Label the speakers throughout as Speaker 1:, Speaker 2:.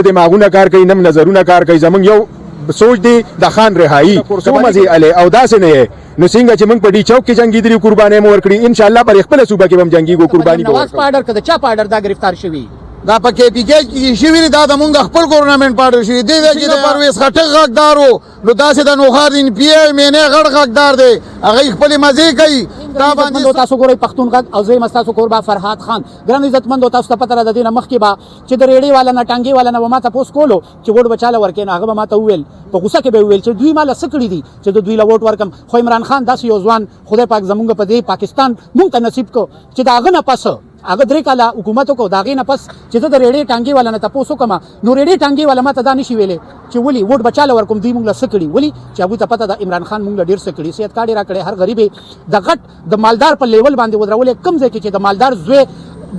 Speaker 1: دماغونه کار کوي، نم نظرونه کار کوي. زمونږ یو سوچ دی د خان رهایی څو مزي الی او داسې نه یې. نو څنګه چې موږ په ډي چوک کې جنګېدلي، قربانۍ مو ورکړي، ان شاء الله پر خپله صوبه کې به هم جنګېږو، قرباني به
Speaker 2: نواز په آرډر که د چا په آرډر دا گرفتار شوي؟
Speaker 3: دا په کې پی کې کې شوی دی، دا د مونږ خپل ګورنمنت په آرډر شوی دی. چې د پرویز خټک غږدار وو، نو داسې د نوخار ان پی ای مینه غړ غږدار دی، هغه خپل مزه کوي.
Speaker 2: دا باندې تاسو ګورئ پښتون غږ او زه یم ستاسو کوربه فرهاد خان. ګران عزتمندو، تاسو ته پته ده، د دې نه مخکې به چې د ریړې والا نه، ټانګې والا نه ما تپوس کولو چې ووټ به چاله ورکې، نو هغه به ما ته وویل، په غوسه کې به وویل چې دوی ماله څه کړي دي چې د دوی له ووټ ورکم؟ خو عمران خان داسې یو ځوان خدای پاک زمونږ په دې پاکستان مونږ ته نصیب کو چې د هغه نه پس هغه 3 کاله حکومت وکړو. د هغې نه پس چې زه د ریړې ټانګې والا نه تپوس وکړم، نو ریړې ټانګې والا ما ته دا نشي ویلی چې ولي ووټ به چاله ورکوم، دوی مونږ له څه کړي؟ ولي چې هغوی ته پته ده عمران خان مونږ له ډېر څه کړي. صحت کارډ یې راکړی، هر غریب یې د غټ د مالدار په لیول باندې ودرولې. کوم ځای کې چې د مالدار زوی،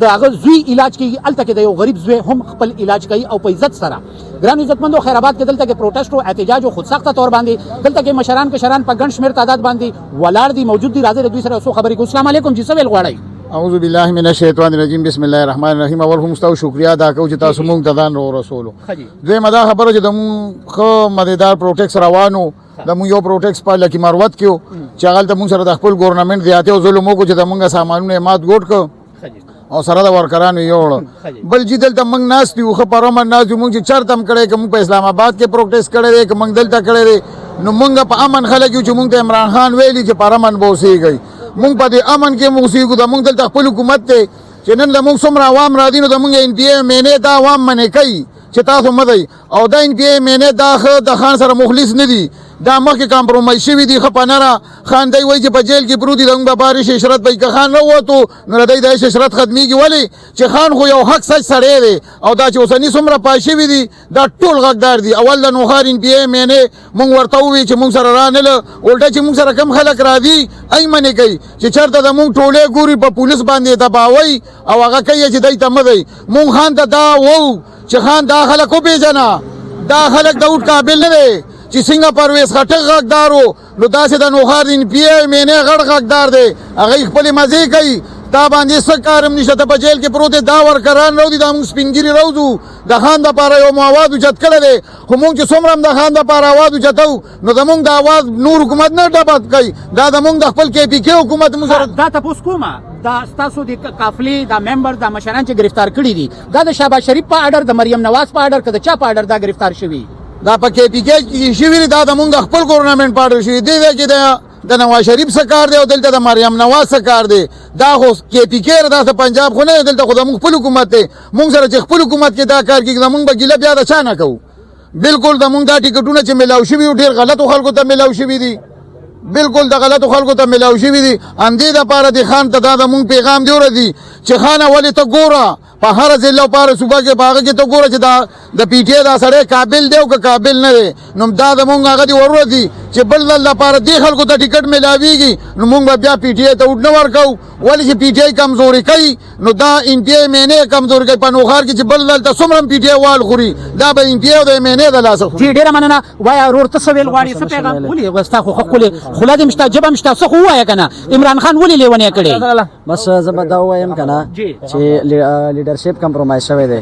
Speaker 2: د هغه زوی علاج کیږي، هلته کې د یو غریب زوی هم خپل علاج کوي او په عزت سره. ګران عزتمندو، خیرآباد کې دلته کې پروټیسټ او احتجاج خو سخته تور باندې دلته کې مشران کشران په ګڼ شمېر تعداد باندې ولاړ دي، موجود دي. راځي دوی سره څو خبرې کوو. السلام علیکم جی، څه ویل غواړئ؟
Speaker 3: اعوذ بالله من الشیطان الرجیم، بسم الله الرحمن الرحیم. اول هم ستاسو شکریا ادا کوو چې تاسو مونږ ته دا نو رسولو. دوی مدا خبره چې د مونږ خو مزیدار پروټیسټ روانو. د مونږ یو پروټیسټ په لکی مروت کې چې هغه ته مونږ سره د خپل ګورنمنت زیاته او ظلم وکړو چې د مونږ سامانونه مات ګوټ کو او سره د ورکرانو یوړ. بل چې دلته موږ ناست یو، خو پرمن ناست یو. موږ چې چرته هم کړی، که موږ په اسلام آباد کې پروټیسټ کړی دی، که موږ دلته کړی دی، نو موږ په امن خلک یو چې موږ ته عمران خان ویلي چې پر امن به اوسېږئ. موږ په دې امن کې اوسېږو. د موږ دلته خپل حکومت دی چې نن له موږ څومره عوام راځي، نو د موږ ان پي ایم ان دا عوام منې کوي چې تاسو مه ځئ. او دا ان پي ایم ان دا ښه د خان سره مخلص نه دي، دا مخکې کمپرومایز شوي دي. ښه په نره خان دی وایي چې په جیل کې پروت دي، زموږ به بارش عشرت به. که خان نه ووتو نو د دوی د عیش عشرت ختمېږي. ولې چې خان خو یو حق سچ سړی دی. او دا چې اوسني څومره پای شوي دي، دا ټول غږدار دي. اول د نوښار ان پي ایم ان مونږ ورته ووی چې مونږ سره را نه له، الټه چې مونږ سره کم خلک راځي، ای منې کوي چې چېرته د مونږ ټولې ګوري، په پولیس باندې دباوي او هغه کوي چې دوی ته مه ځئ. مونږ خان ته دا وو چې خان، دا خلک وپېژنه، دا خلک د ووټ قابل نه دی. چې څنګه پرویز خټک غږدار وو، نو داسې د نوښار ان پي ایم ان غړ غږدار دی، هغه خپلې مزې کوي. تا باندې څه کار هم نشته، ته په جیل کې پروت دی. دا ورکران راو دي، دا موږ سپینګیري راوځو. د خان دپاره یو مو اواز اوچت کړی دی، خو موږ چې څومره هم د خان دپاره اواز اوچتو، نو زموږ د اواز نور حکومت نه ډبت کوي. دا زموږ د خپل کې پي کې حکومت موږ سره
Speaker 2: دا تپوس کومه، دا ستاسو د قافلې دا ممبر، دا مشران چې گرفتار کړي دي، دا د شهباز شریف په آرډر، د مریم نواز په آرډر که د چا په آرډر دا گرفتار شوي؟
Speaker 3: دا په کې پي کې کې شوی دی، دا د موږ د خپل ګورنمنت په آرډر شوی دی. چې د نواز شریف څه کار دی او دلته د مریم نواز څه کار دی؟ دا خو کې پي کې دا څه پنجاب خو نه دی، دلته خو زموږ خپل حکومت دی. موږ سره چې خپل حکومت کې دا کار کیږي، موږ به ګیله بیا د چا نه کوو؟ بالکل د موږ دا ټیکټونه چې ملاو شوي وو، ډېر غلطو خلکو ته ملاو شوي دي، بالکل د غلطو خلکو ته ملاو شوي دي. همدې دپاره د خان ته دا د موږ پیغام دی ورځي چې خانه، ولې ته ګوره په هر ضلع او په هر صوبه کې، په هغه کې ته ګوره چې دا د پي ټي دا سړی قابل دی او که قابل نه دی. نو دا د موږ هغه دی ورورځي چې بل ځل دپاره دې خلکو ته ټیکټ ملاویږي، نو موږ به بیا پي ټي ته ووټ نه ورکوو. ولې چې پي ټي آی کمزوري کوي، نو دا ان پي ایم ان کمزوري کوي. په نوښار کې چې بل ځل ته څومره پي ټي آی وال خوري، دا به ان پي او د ایم ان د لاسه خوري.
Speaker 2: جی، ډیره مننه. وایا ورور، ته څه ویل غواړې؟ څه پیغام؟ ولې ستا خو ښکلې خوله دې مشته، ژبه مشته، څه خو ووایه که نه. عمران خان ولې لیونی کړی؟
Speaker 4: بس زه به دا ووایم که نه چې لیډرشپ کمپرومایز شوی دی.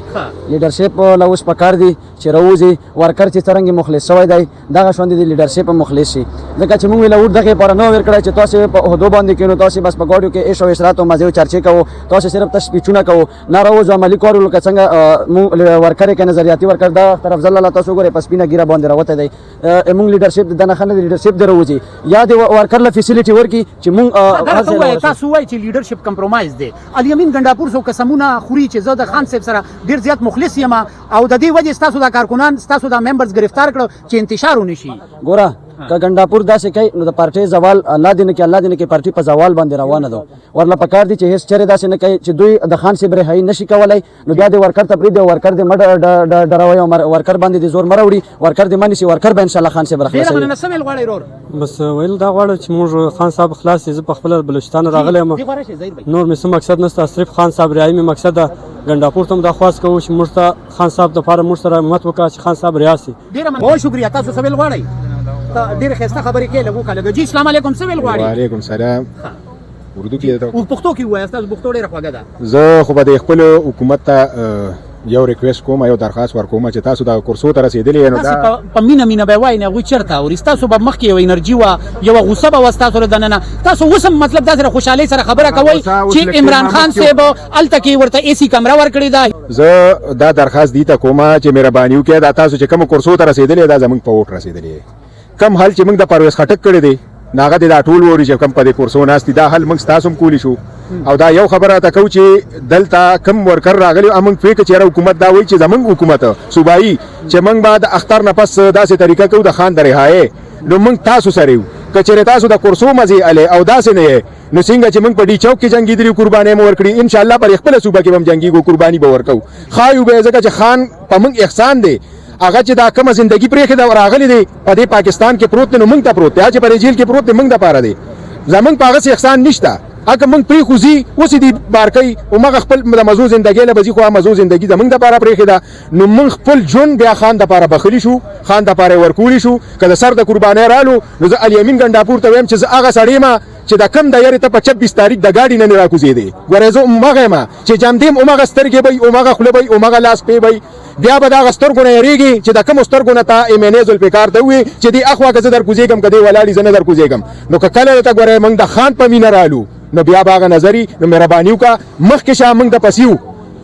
Speaker 4: لیډرشپ له اوس پکار دی چې راوځي. ورکر چې څرنګه مخلص شوی دی، دغه شان دي لیډرشپ مخلص شي، ځکه چې موږ له ووټ دغه پر نه ورکړی چې تاسو په عہدو باندې کینو، تاسو بس په ګاډیو کې عیش او عشرت او مزه او چرچې کوو، تاسو صرف تش پیچونه کوو. نه راوځو، عملي کار لکه څنګه موږ ورکر کې نظریاتي ورکر دا اختر افضل الله تاسو ګورئ، په سپینه ګیره باندې راوته دی. موږ لیډرشپ د نه خنه لیډرشپ دروځي یا د ورکر له فیسیلیټي ورکی چې موږ
Speaker 2: دا څه وایي؟ تاسو وایي چې لیډرشپ کمپرومایز دی. علي امین ګنډاپور څو قسمونه خوري چې زه د خان صاحب سره ډیر زیات مخلص یم او د دې وجې ستاسو د کارکنان، ستاسو د ممبرز گرفتار کړو چې انتشار ونشي.
Speaker 4: ګوره، که ګنډاپور داسې کوي، نو د پارټۍ زوال الله دې نه کې، الله دې نه کې، پارټي په زوال باندې روانه ده. ورله پکار دي چې هیڅ چرې داسې نه کوي. چې دوی د خان صاحب رهایی نشي کولای، نو بیا د ورکر ته پرېږدي او ورکر دې مه ډروي او ورکر باندې د زور مه راوړي، ورکر دې مني. ورکر به انشاءالله خان صاحب
Speaker 2: ډیره
Speaker 4: راخلاصوي.
Speaker 2: مننه. څه ویل غواړئ ورور؟
Speaker 5: بس ویل دا غواړم چې موږ خان صاحب خلاص یې. زه په خپله بلوچستان راغلی یم.
Speaker 2: دی غواره شي ظهیر بھائی.
Speaker 5: نور مې څه مقصد نشته، صرف خان صاحب رهایی مې مقصد ده. ګنډاپور ته هم دا خواست کوو چې موږ ته خان صاحب دپاره موږ سره همت وکړه چې خان صاحب رها شي.
Speaker 2: ډیره مننه، بہت شکریہ. تاسو څه ویل غواړئ؟ ته ډیره ښایسته خبرې کوې، لږ وکړه لږ. جی، اسلام علیکم. څه ویل غواړئ؟
Speaker 1: وعلیکم سلام. اردو کې
Speaker 2: او پښتو کې وایي، تاسو پښتو ډیره خوږه ده.
Speaker 1: زه خو به د خپل حکومت ته یو ریکویسټ کوم، یو درخواست ورکوم چې تاسو دغه کورسو ته رسېدلي یئ، نو دا
Speaker 2: په مینه مینه به وایي، نه هغوی چېرته اوري. ستاسو به مخکې یوه انرژي وه، یوه غوسه به وه ستاسو له دننه. تاسو اوس هم مطلب داسې خوشحالۍ سره خبره کوئ چې عمران خان صاحب هلته کې ورته اے سي کمره ورکړې ده.
Speaker 1: زه دا درخواست دي ته کوم چې مهرباني وکړئ، دا تاسو چې کومو کورسو ته رسېدلي دا زموږ په ووټ رسېدلي. کم حل چې موږ د پرویز خټک کړی دی، نو هغه دې دا ټول ووري چې کم په دې کورسو ناست دي، دا حل موږ ستاسو هم کولی شو. او دا یو خبره راته کوو چې دلته کم ورکر راغلی، موږ پوه کړو چې یاره حکومت دا وایي چې زموږ حکومت صوبایي چې موږ به د اختر نه پس داسې طریقه کوو د خان د رهایۍ، نو موږ تاسو سره یو. که چېرې تاسو د کورسو مزې الې او داسې نه یې، نو څنګه چې موږ په ډي چوک کې جنګېدلي قربانۍ مو ورکړي، انشاءالله پر خپله صوبه کې به هم جنګېږو، قرباني به ورکوو، ښایو به یې، ځکه چې خان په موږ احسان دی. هغه چې دا کومه زندگی پرېښې ده راغلی دی په دې پاکستان کې پروت دی، نو موږ ته پروت دی. هغه چې په دې جیل کې پروت دی موږ دپاره دی، زموږ په هغسې احسان نشته. اګه موږ پرېښو ځي، اوس یې دي بار کوي، هماغه خپل د مزو زندګۍ له به ځي، خو هغه مزو زندګي زموږ دپاره پرېښې ده. نو موږ خپل ژوند بیا خان دپاره بخښلی شو، خان دپاره یې ورکولی شو. که د سر د قربانۍ رالو، نو زه علي امین ګنډاپور ته وایم چې زه هغه سړی یم چې د کم د یارې ته په 26 تاریخ د ګاډي نه نه راکوزېدې. ګورې زه هماغه یم چې جامدې هم هماغه سترګې به وي، هماغه خوله به وي، هماغه لاس پې به وي. بیا به د هغه سترګو نه یریږي چې د کومو سترګو نه تا ایم این ای ذوالفقار ته ووایي چې دې اخوا که زه درکوزېږم، که دې ولاړي زه نه درکوزېږم. نو که کله درته ګورې موږ د خان په مینه رالو، نو بیا به هغه نظري. نو مهرباني وکړه، مخکې شه، موږ د پسې یو،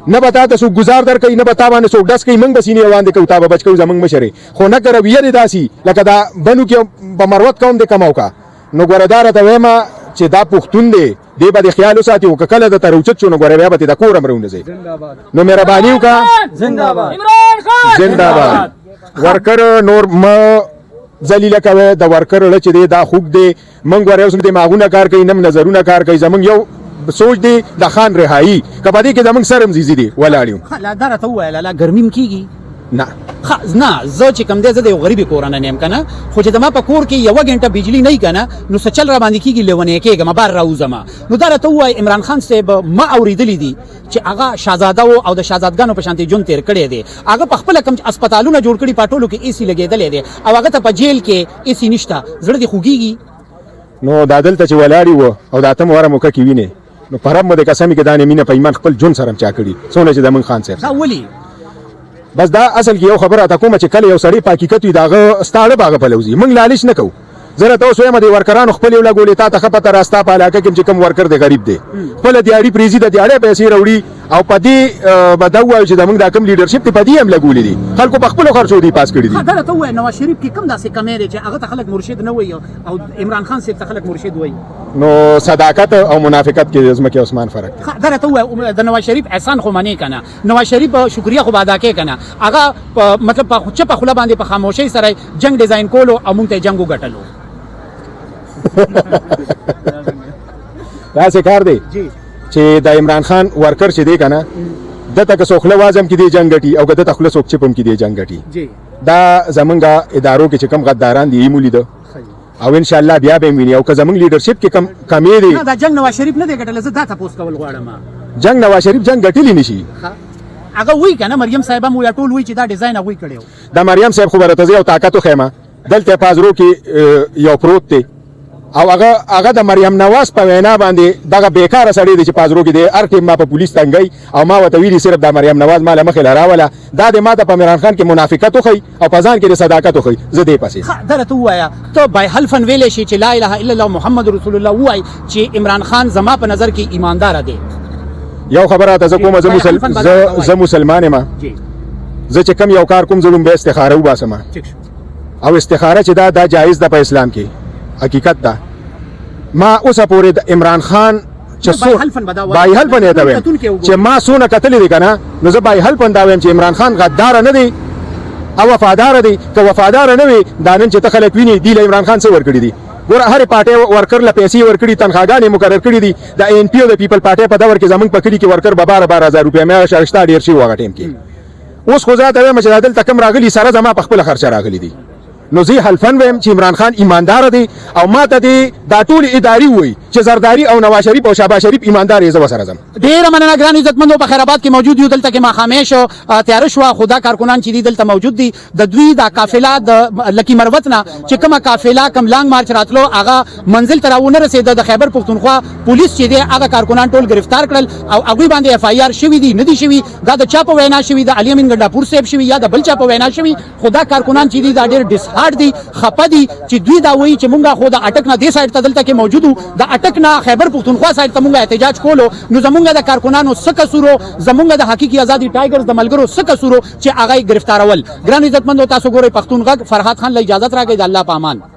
Speaker 1: نه به تا ته څوک ګزار درکوي، نه به تا باندې څوک ډز کوي، موږ به سینې وړاندې کوو، تا به بچ کوو، زموږ مشر یې. خو نه که رویه دې داسي لکه دا بنو کې په مروت قوم دې کمه وکړه. نو ګوره دا راته وایم چې دا پښتون دی، دې به دې خیال وساتي، خو که کله درته راوچت شو، نو ګوره بیا به ترې د کور هم راونځي. نو مهرباني وکړه، زنده‌باد. ورکر نور مه ذلیله کوئ، د ورکر ړه چې دی دا خوږ دی. موږ ګوره اوس هم دماغونه کار کوي، نه هم نظرونه کار کوي. زموږ یو سوچ دی د خان رهایی، که په دې کې زموږ سر هم ځي دی ولاړ یو.
Speaker 2: لا دا راته ووایه لالا، ګرمي هم کېږي؟
Speaker 1: نه
Speaker 2: نه، زه چې کوم دی، زه د یو غریبې کورنۍ نه یم که نه، خو چې زما په کور کې یوه ګنټه بجلی نه وي که نه، نو څه چل را باندې کېږي، لیونی کېږم، بار راوځم. نو دا راته ووایه، عمران خان صاحب ما اورېدلي دي چې هغه شاهزاده و او د شاهزادګانو په شانتې ژوند تېر کړی دی. هغه په خپله کوم هسپتالونه جوړ کړي، په ټولو کې اے سي لګېدلی دی، او هغه ته په جیل کې اے سي نشته. زړه دې خوږېږي؟
Speaker 1: نو دا دلته چې ولاړ یو او دا ته مو هره موقع کې وینې، نو په رب مو د قسم کې دا نه مینه په ایمان خپل ژوند سره هم چا کړي څونه چې د موږ خان صاحب.
Speaker 2: دا ولې؟
Speaker 1: بس دا اصل کې یو خبره راته کومه چې کله یو سړی په حقیقت وي، د هغه ستا اړه به هغه پلوځي. موږ لالچ نه کوو. زه راته اوس وایم د ورکرانو خپل یو لګولې، تا ته ښه پته را، ستا په علاقه کې چې کوم ورکر دی غریب دی، خپله دیاړي پرېږدي، د دیاړۍ پیسې راوړي، او په دې به دا ووایو چې زموږ دا کوم لیډرشپ دی په دې هم لګولي دي، خلکو په خپلو خرچو دی پاس کړي دي.
Speaker 2: دا راته ووایه، نواز شریف کې کوم داسې کمی دی چې هغه ته خلک مرشد نه وایي او عمران خان صاحب ته خلک مرشد وایي؟
Speaker 1: نو صداقت او منافقت کې د ځمکې اسمان فرق دی.
Speaker 2: دا راته ووایه، د نواز شریف احسان خو منې که نه؟ نواز شریف شکریه خو به ادا کوې که نه؟ هغه مطلب په چپه خوله باندې په خاموشۍ سره جنگ ډیزاین کولو او مونږ ته جنگ وګټلو.
Speaker 1: داسې کار دی چې د عمران خان ورکر چې دی که نه، دته که څوک خوله وازم کې دی جنګ ګټي، او که دته خوله څوک چپم کې دی جنګ ګټي. دا زمونږ ادارو کې چې کوم غداران دي یې مو لیده، او ان شاء الله بیا به ویني. او که زمونږ لیډرشپ کې کم کمی دی،
Speaker 2: نه دا جنگ نواز شریف نه دی ګټلی، زه دا تپوس کول غواړم.
Speaker 1: جنگ نواز شریف جنگ ګټلی نشي.
Speaker 2: هغه وایي که نه، مریم صاحب هم وایي، ټول وایي چې دا ډیزاین هغوی کړی و.
Speaker 1: دا مریم صاحب خو به راته زه یو طاقت وښیم، دلته په ازرو کې یو پروت دی، او هغه د مریم نواز په وینا باندې دغه بیکاره سړی دی چې په ازرو کې دی، هر ټیم ما په پولیس تنګوي، او ما ورته ویلي صرف دا مریم نواز ما له مخې له راوله، دا دې ما ته په عمران خان کې منافقت وښیي او په ځان کې دې صداقت وښیي، زه دې پسې.
Speaker 2: ښه، دا راته ووایه، ته بای حلفاً ویلی شې چې لا اله الا الله محمد رسول الله ووایي چې عمران خان زما په نظر کې ایمانداره دی؟
Speaker 1: یو خبره راته زه کوم، زه مسلمان یم، زه چې کوم یو کار کوم زه لومړی استخاره وباسم، او استخاره چې دا جایز ده په اسلام کې، حقیقت ده. ما اوسه پورې د عمران خان چې بای حلفاً یې ته وایم چې ما څونه کتلې دي که نه، نو زه بای حلفاً دا وایم چې عمران خان غدار نه دی او وفادار دی. که وفادار نه وي، دا نن چې ته خلک ویني دی له عمران خان څه ورکړي دي؟ ګوره هرې پارټۍ ورکر له پیسې ورکړي، تنخواګانې مقرر کړي دي. د این پي او د پیپل پارټۍ په دور کې زمونږ په کلي کې ورکر به 12-12 هزار روپۍ میاشت شته، ډېر شي هغه ټایم کې. اوس خو زه ته وایم چې دا دلته کوم راغلي سره زما په خپله خرچه راغلي دي. نو زه حلفاً وایم چې عمران خان ایماندار دی، او ما ته دې دا ټولې ادارې ووایي چې چې زرداري او نواز شریف او شهباز شریف ایماندار یې، زه ورسره ځم.
Speaker 2: ډیره مننه ګران عزتمندو. په خیر آباد کې موجود یو، دلته کې ماښامی شو، تیاره شوه، خو دا کارکنان چې دي دلته موجود دي. د دوی دا قافله د لکی مروت نه چې کومه قافله کوم لانګ مارچ راتلو، هغه منزل ته راونه رسېده. د خیبر پښتونخوا پولیس چې دی هغه کارکنان ټول گرفتار کړل او هغوی باندې اف آی آر شوي دي نه دي شوي، دا د چا په وینا شوي، د علي امین ګنډاپور صاحب شوي یا د بل چا په وینا شوي، خو دا کارکنان چې دي دا ډېر ډیسهارټ دي، خپه دي چې دوی دا وایي چې مونږ خو د اټک نه دې سایډ ته دلته کې موجود وو، د اټک نه خیبر پښتونخوا سایډ ته مونږ احتجاج کولو، نو زمونږ د کارکنانو څه قصور و، زمونږ د حقیقي ازادي ټایګرز د ملګرو څه قصور و چې هغه یې ګرفتارول. ګران عزتمندو، تاسو ګورئ پښتون غږ، فرهاد خان له اجازت راکړئ، د الله په امان.